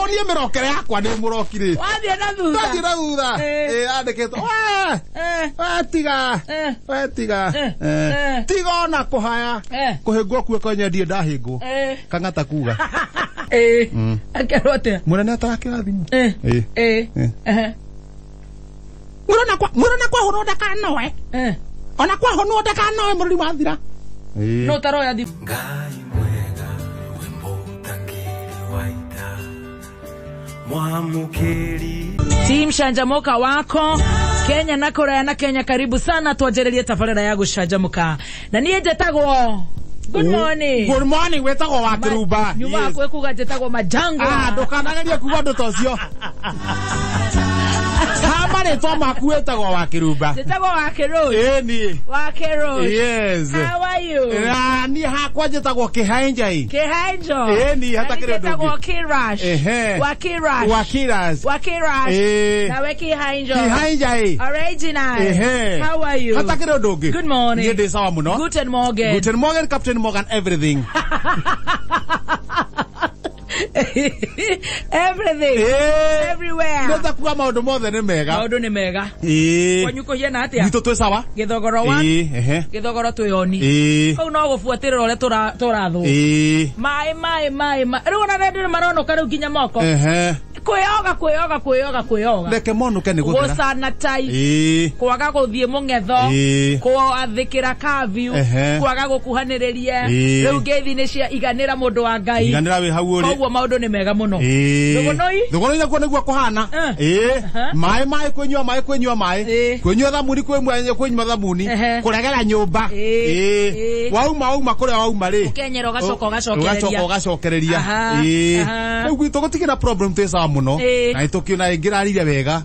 Tondũ niĩ mĩrokere yakwa nĩ mũrokire. Wathiĩ na thutha. Ndathiĩ na thutha. Andĩkĩtwo we. We tiga. We tiga. Tiga ona kũhaya. Kũhĩngwo kuo kwenye ndiĩ ndahĩngwo. Kang'ata kuga. Akerwo atĩa? Mũnene atarakĩra thimũ. Mwĩrona kwahũrwo ndakanoe. Ona kwahũrwo ndakanoe mũrũri wathira. No taroya thimũ. Ngai mwega we mũtangĩri wa ita mwamũkĩri. Team Shanjamuka wako Kenya na Korea na Kenya, karibu sana twanjĩrĩrie tabarĩra ya gũcanjamũka. Na niĩ njĩtagwo Good morning. Good morning, wetagwo wa Kĩrumba. Nyuma hakuhĩ kuga njĩtagwo Majango. Ndũkanagerie kuga ũndũ ta ũcio. Ha marĩtwa maku wĩtagwo wa Kĩrumba. Njĩtagwo wa Kĩrũĩ. Ĩni. Wa Kĩrũĩ. Yes. How are you? Niĩ hakwa njĩtagwo Kĩhaenjai. Kĩhaenjo. Ĩni, hatakĩrĩ ũndũ ũngĩ. Njĩtagwo Kĩrash. Wa Kĩrash. Wa Kĩrash. Wa Kĩrash. Nawe Kĩhaenjo. Kĩhaenjai. Original. How are you? Hatakĩrĩ ũndũ ũngĩ. Good morning. Niĩ ndĩ sawa mũno. Guten Morgen. Guten Morgen, Captain Morgan, everything. Everything. Everywhere. Nĩ kuga maũndũ mothe nĩ mega. Maũndũ nĩ mega. Kwanyu kũhiana atĩa? Gwitũ twĩ sawa. Gĩthogoro wa? Gĩthogoro twĩ oni. Kũu no gũbuatĩrĩra ũrĩa tũrathwo. Maĩ maĩ maĩ. Rĩu ona andũ nĩ maronoka rĩu nginya moko. Kwĩyoga kwĩyoga kwĩyoga kwĩyoga. Reke monuke nĩ gũthera. Gũsanitize. Kwaga gũthiĩ mũng'etho. Kwathĩkĩra curfew. Kwaga gũkuhanĩrĩria. Rĩu ngeithi nĩ cia iganĩra mũndũ wa Ngai. Iganĩra wĩ hau ũrĩ. Koguo maũndũ nĩ mega mũno. Thũgũnũi? Thũgũnũi nakuo nĩguo kũhana. Maĩ maĩ kwĩnyua maĩ kwĩnyua maĩ. Kwĩnyua thamuni kwĩnyua thamuni. Kũregera nyũmba. Wauma wauma kũrĩa wauma rĩ. Ũkenyera ũgacoka ũgacokereria. Ũgacoka ũgacokereria. Rĩu gwitũ gũtikĩrĩ na problem twĩ sawa mũno. Na nĩtũkĩona ĩngĩrarire wega.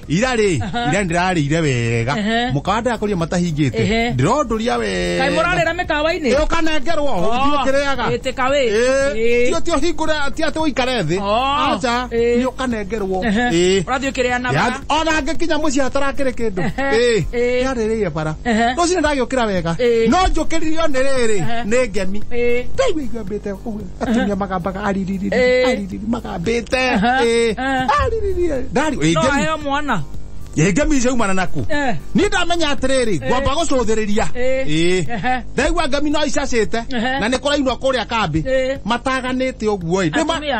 Ira rĩ, ira ndĩrarĩire wega. Mũkawa ndĩrakorire matahingĩte. Ndĩrondũria wega. Kaĩ mũrarĩra mĩkawa-inĩ? Ũkanengerwo, ũthiĩ ũkĩrĩaga. Take away. Ti ũhingũre, ti atĩ ũikare thĩ. Acha, nĩ ũkanengerwo. Ũrathiĩ ũkĩrĩa na bara. Ona ngĩkinya mũciĩ hatarakĩrĩ kĩndũ. Yarĩrĩire bara. Rũcinĩ ndagĩũkĩra wega. No njũkĩririo nĩ rĩrĩ, nĩ ngemi. Ndaigua igambĩte ũguo, atumia magambaga aririri, aririri, magambĩte. Aririri. Ndari, No aheo mwana. Ngemi ciaumana naku. Niĩ ndamenya atĩrĩrĩ, ngwamba gũcũthĩrĩria. Ndaigua ngemi no icacĩte na nĩ kũrainwo kũrĩa kambĩ. Mataganĩte ũguo ĩ.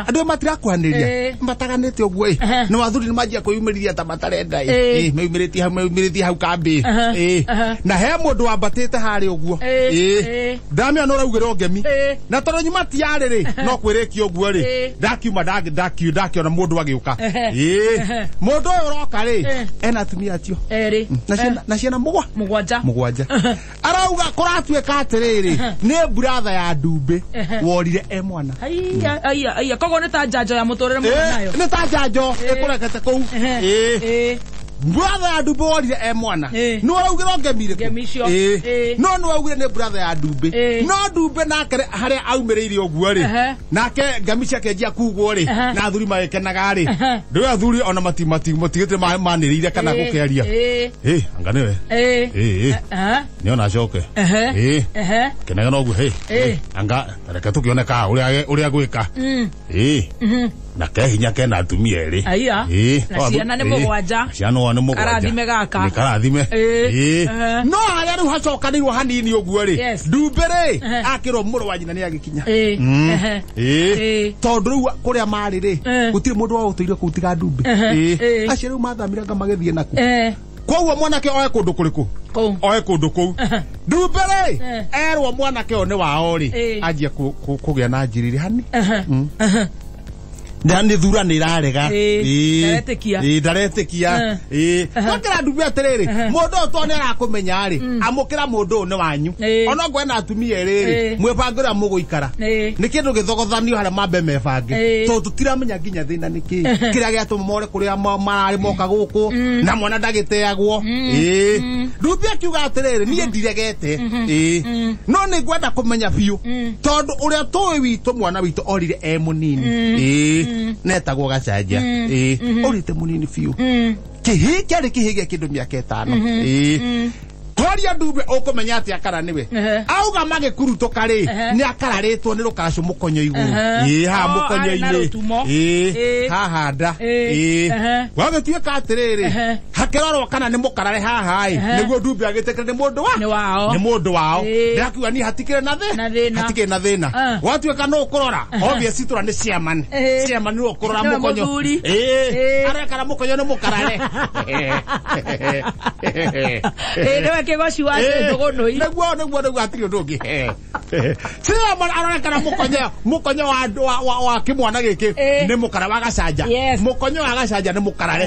Andũ matirakuhanĩrĩria. Mataganĩte ũguo ĩ. No athuri nĩ manjia kwĩyumĩrĩria ta matarenda ĩ. Meyumĩrĩtie hau, meyumĩrĩtie hau kambĩ. Na he mũndũ wambatĩte harĩa ũguo. Ndamenya nĩ ũraugĩrwo ngemi. Na tondũ nyuma tiarĩ rĩ, no kwĩrĩkia ũguo rĩ. Ndakiuma ndakĩona mũndũ agĩũka. Mũndũ ũyũ ũroka rĩ, ena atumia acio. Erĩ. Na ciana mũgwanja. Mũgwanja. Arauga kũratuĩka atĩrĩrĩ, nĩ buratha ya Ndumbĩ worire e mwana. Aiya aiya aiya, koguo nĩ ta njanjo ya mũtũrĩre mũndũ nayo. Nĩ ta njanjo ĩkũrekete kũu. Buratha ya Ndumbĩ worire e mwana. Nĩ ũraugĩrwo ngemi irĩkũ? Ngemi icio. No nĩ waugire nĩ buratha ya Ndumbĩ. No Ndumbĩ nake harĩa aumĩrĩire ũguo rĩ, nake ngemi ciake njia kugwo rĩ, na athuri magĩkenaga rĩ. Ndũĩ athuri ona matigĩte manĩrĩire kana gũkĩaria. Anga nĩwe. Nĩ ona acoke. Kenaga noguo. Anga reke tũkĩone ka ũrĩa gwĩka. Na ke hinya kena atumia erĩ. Aiya. Na ciana nĩ mũgwanja. Ciana nĩ mũgwanja. Karathime gaka. Nĩ karathime. No harĩa rĩu hacokanĩirwo hanini ũguo rĩ, Ndumbĩ rĩ, akĩrwo mũrũ wa nyina nĩ agĩkinya. Tondũ rĩu kũrĩa marĩ rĩ, gũtirĩ mũndũ wa ũtũire kũu tiga Ndumbĩ. Acio rĩu mathamire anga magĩthiĩ naku. Koguo mwanake oe kũndũ kũrĩkũ? Oe kũndũ kũu. Ndumbĩ rĩ, erwo mwanake ũyũ nĩ wao rĩ, anjie kũgĩa na njiriri hani. Nĩ thura nĩ irarega. Ndaretĩkia. Twakĩra Ndumbĩ atĩrĩrĩ, mũndũ ũyũ tondũ nĩ arakũmenya rĩ, amũkĩra mũndũ ũyũ nĩ wanyu. Ona okorwo ena atumia erĩ rĩ, mwĩbange ũrĩa mũgũikara. Nĩ kĩndũ gĩthogothanio harĩa mambe mebange. Tondũ tũtiramenya nginya thĩna nĩ kĩĩ. Kĩrĩa gĩatũma more kũrĩa mararĩ moka gũkũ, na mwana ndagĩteagwo. Ndumbĩ akiuga atĩrĩrĩ, niĩ ndiregete. No nĩ ngwenda kũmenya biũ. Tondũ ũrĩa tũĩ witũ mwana witũ orire e mũnini. Netagwo Gacanja. Ũrĩte mũnini biũ. Kĩhĩ kĩarĩ kĩhĩ gĩa kĩndũ mĩaka ĩtano. Ndoria ndumbe ũkũmenya atĩa kana nĩwe. Auga magĩkurutũka rĩ, nĩ akararĩtwo nĩ rũkaracũ mũkonyo igũrũ. Ĩĩ haha mũkonyo-inĩ. Ĩĩ haha nda. Ĩĩ. Gwagĩtuĩka atĩrĩrĩ, hakĩrorwo kana nĩ mũkarare haha ĩ, nĩguo ndumbe agĩtĩkĩre nĩ mũndũ wa? Nĩ mũndũ wao. Ndĩrakiuga niĩ hatikĩrĩ na thĩna. Hatikĩrĩ na thĩna. Gwatuĩka nũ ũkũrora, obviously tũra nĩ chairman. Chairman nĩ ũkũrora mũkonyo. Ĩĩ. Arekara mũkonyo nĩ mũkarare. Ĩĩ nĩwe kĩgoci wa thũgũnũi. Nĩguo nĩguo hatirĩ ũndũ ũngĩ. Chairman arorekana mũkonyo wa kĩmwana gĩkĩ nĩ mũkara wa gacanja. Mũkonyo wa gacanja nĩ mũkarare.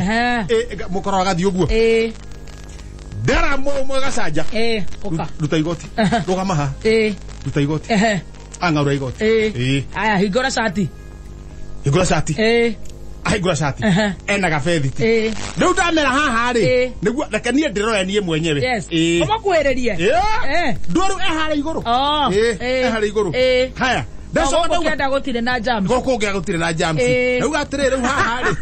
Mũkara wa gathiĩ ũguo. Ndera mũ gacanja. Ruta igoti. Rũgama haha. Ruta igoti. Ang'aũra igoti. Aya hingũra cati. Hingũra cati. Ahingũra cati. Ena gabethiti. Rĩu ndamera haha rĩ, nĩguo reke niĩ ndĩrore niĩ mwenyewe. Ũmũkuhĩrĩrie. Ndũru e harĩa igũrũ. E harĩa igũrũ. Haya. Ndacoka ndauga kĩenda gũtirĩ na jams. Gũkũ ngĩa gũtirĩ na jams. Ndauga atĩrĩrĩ rĩu haha rĩ.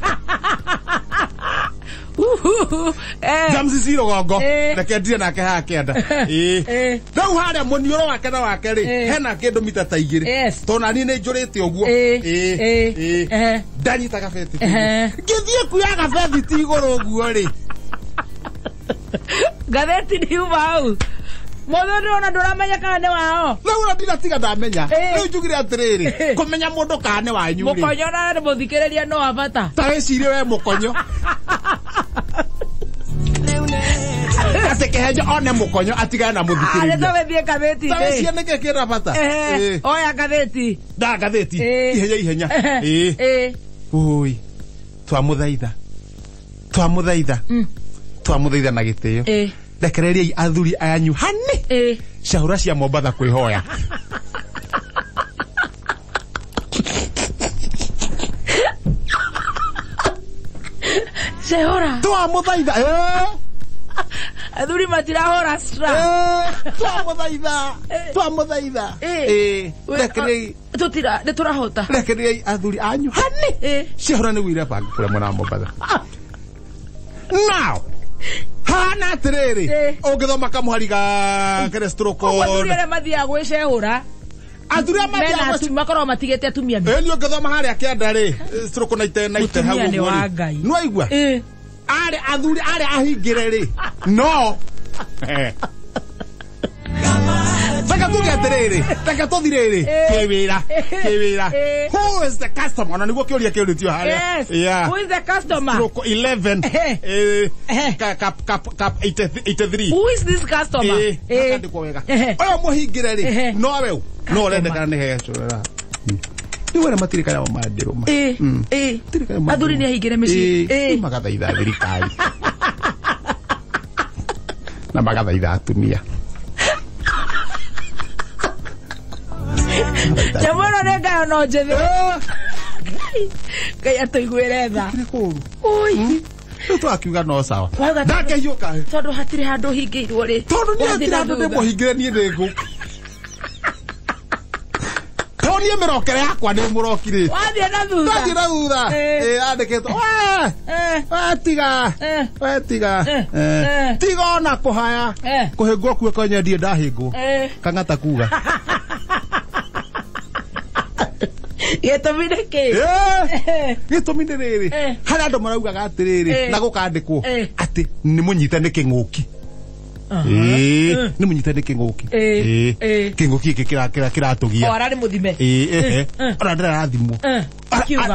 Jams ci rũgongo. Reke ndire nake haha kĩanda. Rĩu harĩa mũniũro wake na wake rĩ, hena kĩndũ mita ta igĩrĩ. Tondũ naniĩ nĩ njũrĩte ũguo. Ndanyita gabethiti. Ngĩthiĩ kuoya gabethiti igũrũ ũguo rĩ. Ngathĩti ndiuma hau. Mũthĩ ndĩrona ndũramenya kana nĩ wao. Rĩu ona ndinatiga ndamenya. Rĩu njugire atĩrĩrĩ, kũmenya mũndũ kana nĩ wanyu rĩ. Mũkonyo na mũthikĩrĩria no wa bata. Ta wĩcirie we mũkonyo. Atĩ kĩhenjo one mũkonyo atigane na mũthikĩrĩria. Nĩ tũgĩthiĩ ngathĩti-inĩ. Ta wĩcirie nĩkĩ kĩna bata. Oya ngathĩti. Nda ngathĩti. Ihenya ihenya. Ũi. Twamũthaitha. Twamũthaitha. Twamũthaitha na gĩtĩo. Rekereriai athuri anyu hani. Cahũra cia Mombatha kwĩhoya. Cehũra. Twamũthaitha. Athuri matirahũra stra. Twamũthaitha. Twamũthaitha. Rekereriai. Tũtira nĩ tũrahota. Rekereriai athuri anyu hani. Cehũra nĩguo irebanga kũrĩa mwena wa Mombatha. Now. Hana atĩrĩrĩ, ũngĩthoma kamũhari ga kĩrestũrũko. Athuri arĩa mathiaga gwĩcehũra. Athuri arĩa mathiaga makoragwo matigĩte atumia. Ĩĩ ũngĩthoma harĩa kĩanda rĩ, stroke na ite hau ũguo rĩ. Nĩwaigua? Arĩa athuri arĩa ahingĩre rĩ, no. Reke tuge atĩrĩrĩ, reke tũthi rĩrĩ, kĩwĩra, kĩwĩra. Who is the customer? Ona nĩguo kĩũria kĩũrĩtio harĩa. Yes. Who is the customer? Stroke 11. Cap 83. Who is this customer? Hakandĩkwo wega. Ũyũ mũhingĩre rĩ, nowe ũ? No ũrendekana nĩ hecũra. Rĩu arĩa matirĩ kaya mandĩrũma. Athuri nĩ ahingĩre mĩciĩ. Magathaitha thirikari. Na magathaitha atumia. Nyamũ ĩno nĩ ngayo no njĩthĩ. Ngai atũiguĩre tha. Rĩu twakiuga no sawa. Ndakĩhiũka. Tondũ hatirĩ handũ hingĩirwo rĩ. Tondũ niĩ hatirĩ handũ ndĩ mũhingĩre niĩ nĩ ngũ. Tondũ niĩ mĩrokere yakwa nĩ mũrokire. Wathiĩ na thutha. Ndathiĩ na thutha. Andĩkĩtwo. We tiga. We tiga. Tiga ona kũhaya. Kũhĩngwo kuo kwenye ndiĩ ndahĩngwo. Kang'ata kuga. Gĩtũmi nĩ kĩ? Gĩtũmi nĩ rĩrĩ, harĩa andũ maraugaga atĩrĩrĩ na gũkandĩkwo atĩ nĩ mũnyite nĩ kĩng'ũki. Nĩ mũnyite nĩ kĩng'ũki. Kĩng'ũki gĩkĩ kĩratũgia. O ararĩ mũthime. Ona ndĩrathimwo.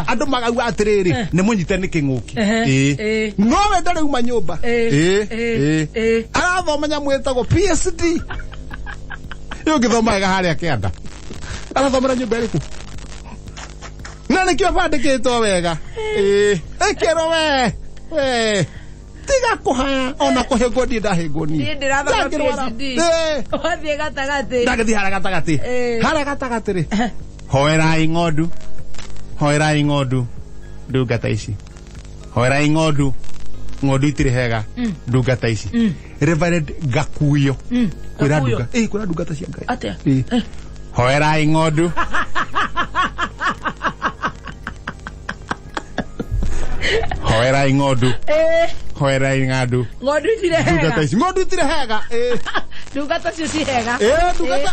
Andũ magauga atĩrĩrĩ nĩ mũnyite nĩ kĩng'ũki. Nowe ndarĩ uma nyũmba. Arathoma nyamũ ĩtagwo PSD. Ĩyo ũngĩthoma wega harĩa kĩanda. Arathomera nyũmba ĩrĩkũ? Na nĩkĩo bandĩkĩtwo wega. Ĩkĩrwo we. We. Tiga kũhaya ona kũhĩngwo ndiĩ ndahĩngwo niĩ. Niĩ ndĩrathoma PhD. Wathiĩ gatagatĩ. Ndagĩthiĩ harĩa gatagatĩ. Harĩa gatagatĩ rĩ. Hoerai ng'ondu. Hoerai ng'ondu. Ndungata ici. Hoerai ng'ondu. Ng'ondu itirĩ hega. Ndungata ici. Reverend Gakuyo. Kwĩra ndungata. Kwĩra ndungata cia Ngai. Atĩa? Hoerai ng'ondu. Hoerai ng'ondu. Hoerai ng'andu. Ng'ondu itirĩ hega. Ndungata ici. Ng'ondu itirĩ hega. Ndungata cio ci hega.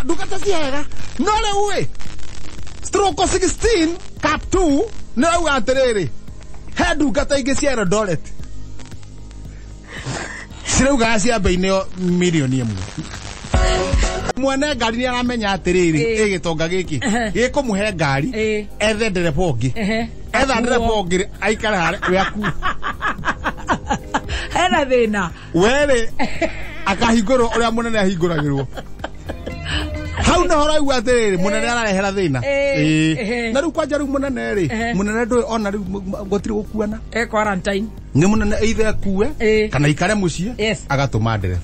Ndungata ci hega. No rĩu ĩ stroke 16 cap 2 nĩ rauga atĩrĩrĩ, he ndungata ingĩ cia Eldoret ciraugaga ciambe-inĩ mirioni 1. Mwene ngari nĩ aramenya atĩrĩrĩ, ĩ gĩtonga gĩkĩ gĩkũmũhe ngari ethe ndereba ũngĩ. Etha ndereba ũngĩ aikare harĩa we akuwe. Hena thĩna. Werĩ akahingũrwo ũrĩa mũnene ahingũragĩrwo. Hau nĩho ũraigua atĩrĩrĩ, mũnene ararehera thĩna. Na rĩu kwanja rĩu mũnene rĩ, mũnene ndũĩ ona rĩu gũtirĩ gũkuana. Quarantine. Nĩ mũnene either akue kana ikare mũciĩ agatũma ndereba.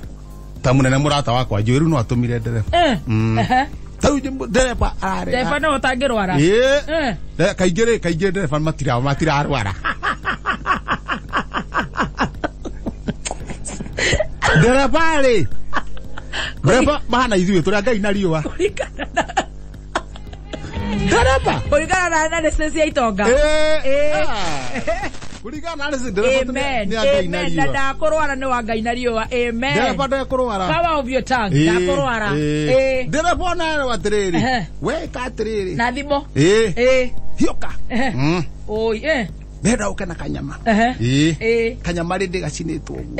Ta mũnene mũrata wakwa njũĩ rĩu no atũmire ndereba. Ta rĩu ndereba ararega. Ndereba no ũtangĩrwara. Kaingĩ rĩ, kaingĩ ndereba matirarwara. Ndereba rĩ, ndereba mahana ithuĩ tũrĩa Ngai na riũa. Ndereba kũringana na analysis ya itonga. Kũringana na analysis ndereba nĩ a Ngai na riũa. Na ndakũrwara nĩ wa Ngai na riũa. Amen. Ndereba ndekũrwara. Power of your tongue. Ndakũrwara. Ndereba ona erwo atĩrĩrĩ, we ĩka atĩrĩrĩ. Na thimũ. Hiũka. Oi. Ndenda ũke na kanyama. Kanyama rĩ ndĩgacinĩtwo ũguo.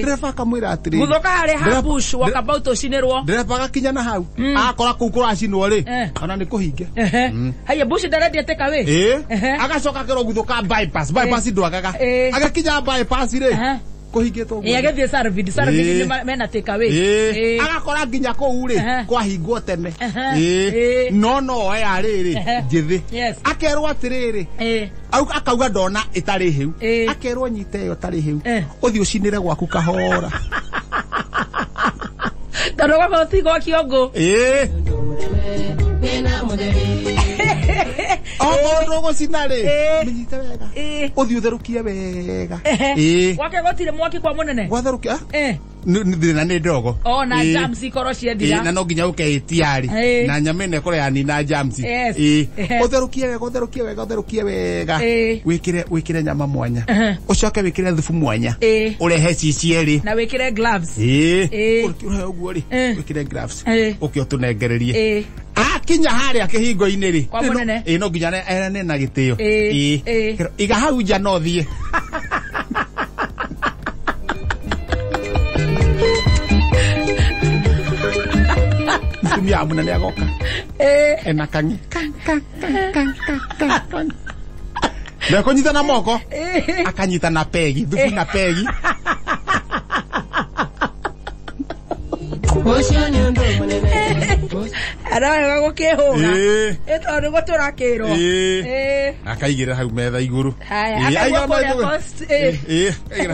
Ndereba akamwĩra atĩrĩrĩ. Gũthũka harĩ ha bush walkabout ũcinĩrwo. Ndereba agakinya na hau. Akora kũu kũracinwo rĩ, ona nĩ kũhinge. Haya bush ndarendia take away. Agacoka akerwo gũthũka bypass. Bypass ndwagaga. Agakinya bypass rĩ, kũhingĩtwo ũguo. Agĩthiĩ Sarvid. Sarvid nĩ mena take away. Agakora nginya kũu rĩ, kwahingwo tene. No no oya rĩrĩ, njĩthĩ. Akerwo atĩrĩrĩ, akauga ndona ĩtarĩ hĩu. Akerwo nyite ĩyo ĩtarĩ hĩu. Ũthiĩ ũcinĩre gwaku kahora. Tondũ gwakorwo ti gwa kĩongo. Okorwo ndũgũcina rĩ, mĩnyite wega. Ũthiĩ ũtherũkie wega. Gwake gũtirĩ mwaki kwa mũnene. Gwatherũkia? Thĩna nĩ ndogo. Na germs ikorwo ciethira. Na no nginya ũke ĩtiarĩ. Na nyama ĩno ĩkorwo yanina germs. Ũtherũkie wega, ũtherũkie wega, ũtherũkie wega. Wĩkĩre nyama mwanya. Ũcoke wĩkĩre thubu mwanya. Ũrehe cici erĩ. Na wĩkĩre gloves. Ũrehe ũguo rĩ, wĩkĩre gloves. Ũke ũtũnengererie. Akinya harĩa kĩhingo-inĩ rĩ, no nginya erane na gĩtĩo. Iga hau nja no thiĩ. Mũtumia wa mũnene agoka. Ena kang'i. Kang, kang, kang, kang, kang, kang. Ndekũnyita na moko. Akanyita na pegi. Thubu na pegi. Ararega gũkĩhũra. Tondũ nĩguo tũrakĩrwo. Akaigĩrĩra hau metha igũrũ. Akaigĩrĩra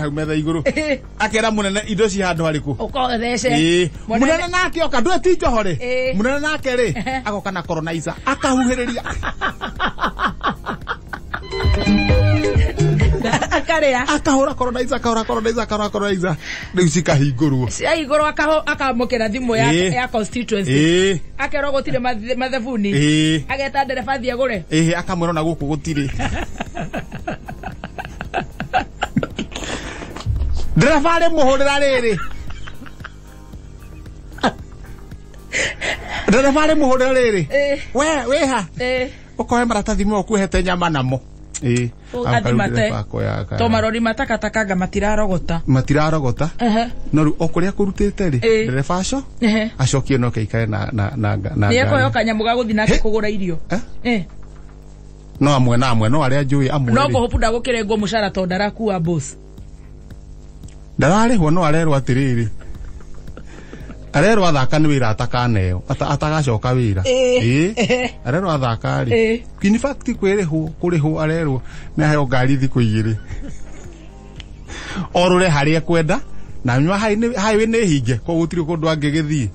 hau metha igũrũ. Akera mũnene indo ci handũ harĩkũ. Ũkothece. Mũnene nake oka ndũĩ ti njoho rĩ. Mũnene nake rĩ agoka na colonizer akahuhĩrĩria. Akaria. Akahũra colonizer, akahũra colonizer, akahũra colonizer. Rĩu cikahingũrwo. Ciahingũrwo akamũkĩra thimũ ya constituency. Akerwo gũtirĩ mathabuni. Ageta ndereba athiĩ agũre. Akamwĩra ona gũkũ gũtirĩ. Ndereba arĩmũhũrĩra rĩrĩ. Ndereba arĩmũhũrĩra rĩrĩ. We wĩha. Ũkoe maratathi mau ũkuohete nyama namo. Athimate to marori matakataka nga matirarogota. Matirarogota. No rĩu o kũrĩa kũrutĩte rĩ, ndereba aco acokie no keikare na na na na. Nĩ ekoyo kanyamũ ga gũthiĩ nake kũgũra irio. No amwe na amwe no arĩa njũĩ amwe. No kũhũpu ndagũkĩrengwo mũcara tondũ ndarakua boss. Ndararĩhwo no arerwo atĩrĩrĩ. Arerwo athaka nĩ wĩra atakaneo, atagacoka wĩra. Arerwo athaka rĩ. In fact kwĩrĩhwo, kũrĩhwo arerwo nĩ aheo ngari thikũ igĩrĩ. Orũre harĩa ekwenda na nyua highway nĩ hinge koguo gũtirĩ kũndũ angĩgĩthiĩ.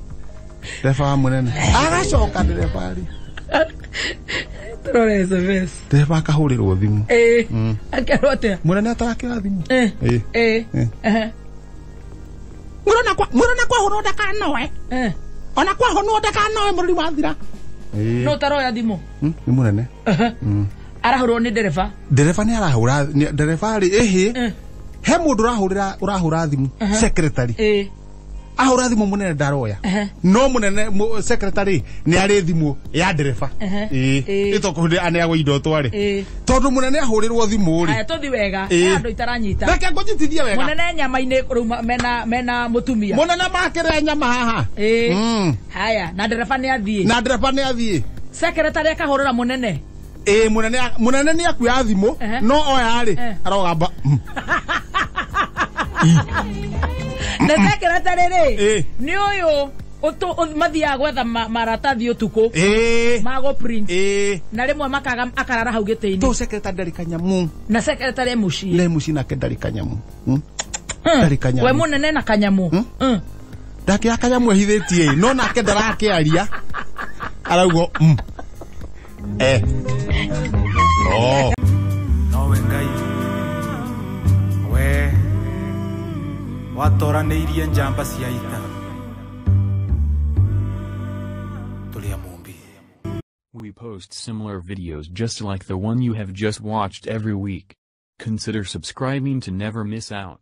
Ndereba wa mũnene. Agacoka ndereba rĩ. Tũrore SMS. Ndereba akahũrĩrwo thimũ. Akerwo atĩa? Mũnene atarakĩra thimũ. Mwĩrona kwahũrwo ndakanoe. Ona kwahũrwo ndakanoe mũrũri wathira. No ũtaroya thimũ. Nĩ mũnene. Arahũrwo nĩ ndereba. Ndereba nĩ arahũra ndereba rĩ ĩhĩ he mũndũ ũrahũrĩra ũrahũra thimũ secretary. Ahũra thimũ mũnene ndaroya. No mũnene secretary nĩ arĩ thimũ ya ndereba. Ĩtokũhũrĩra aneagwo indo tware. Tondũ mũnene ahũrĩrwo thimũ rĩ. Aya tũthi wega. Andũ itaranyita. Reke ngũnyitithie wega. Mũnene nyama-inĩ rĩu mena mũtumia. Mũnene makĩrĩa nyama haha. Haya na ndereba nĩ athiĩ. Na ndereba nĩ athiĩ. Secretary akahũrĩra mũnene. Mũnene nĩ akuoya thimũ no oya rĩ arogamba. Na secretary rĩ nĩ ũyũ mathiaga gwetha maratathi ũtukũ ma go print na rĩmwe makaga akarara hau gĩtĩ-inĩ. To secretary ndarĩ kanyamu. Na secretary e mũciĩ. Ne mũciĩ nake ndarĩ kanyamu. Ndarĩ kanyamu. We mũnene na kanyamu. Ndakĩoya kanyamu ehithĩtie no nake ndarakĩaria arauga Oh. Nowe Ngai we watoranĩirie njamba cia ita tũrĩ Mumbi. We post similar videos just like the one you have just watched every week. Consider subscribing to never miss out.